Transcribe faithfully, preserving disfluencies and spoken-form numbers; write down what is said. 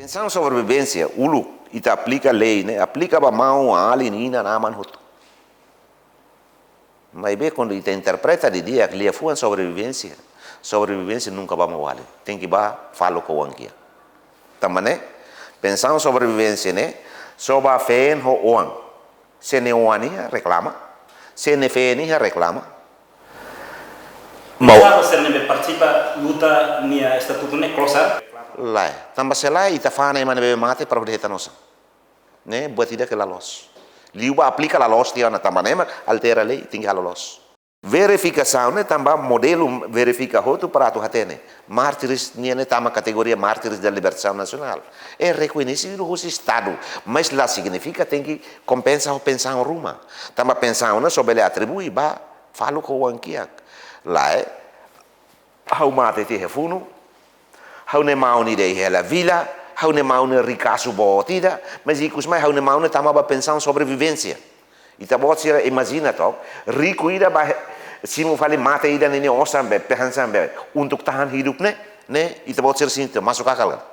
Pensaun sobrevivénsia, uluk ita aplika lei ne'e, aplika ba maun, alin, inan, aman hotu. Maibé kuandu ita interpreta didi'ak liafuan sobrevivénsia, sobrevivénsia nunka ba maun-alin. Tenke ba faluk ho oan kiak. Tanba ne'e, pensaun sobrevivénsia ne'e só ba feen ho oan. Se nia oan iha, reklama. Se nia feen iha, reklama. Mau. Klaru, sira ne'ebé partisipa luta nia estatutu ne'e, klaru. Lae, tanba se lae, ita fa'an ema ne'ebé mate para hodi hetan osan. Ne'e, buat ida ke la loos. Liu ba aplika la loos tiha ona, tanba ne'e mak altera lei, tenke halo loos. Verifikasaun ne'e tanba modelu verifika hotu para atu hatene. Mártires nian ne'e tama kategoria mártires da libertasaun nasionál. É rekoñesidu husi Estadu, mas la signifika tenke kompensa ho pensaun ruma. Tanba pensaun ne'e só bele atribui ba faluk ho oan kiak. Lae, ha'u mate tiha iha funu, ha'u-nia maun ida iha hela vila, ha'u-nia maun ne'e rikasu boot ida, mas ikus mai ha'u-nia maun ne'e tama ba pensaun sobrevivénsia. Ita-boot sira imajina tok, riku ida ba he-, simu fali mate ida ninia osan be, pe hanesan be, untuk tahan hidup ne'e, ne'e, ita-boot sira sente masuk akal ka?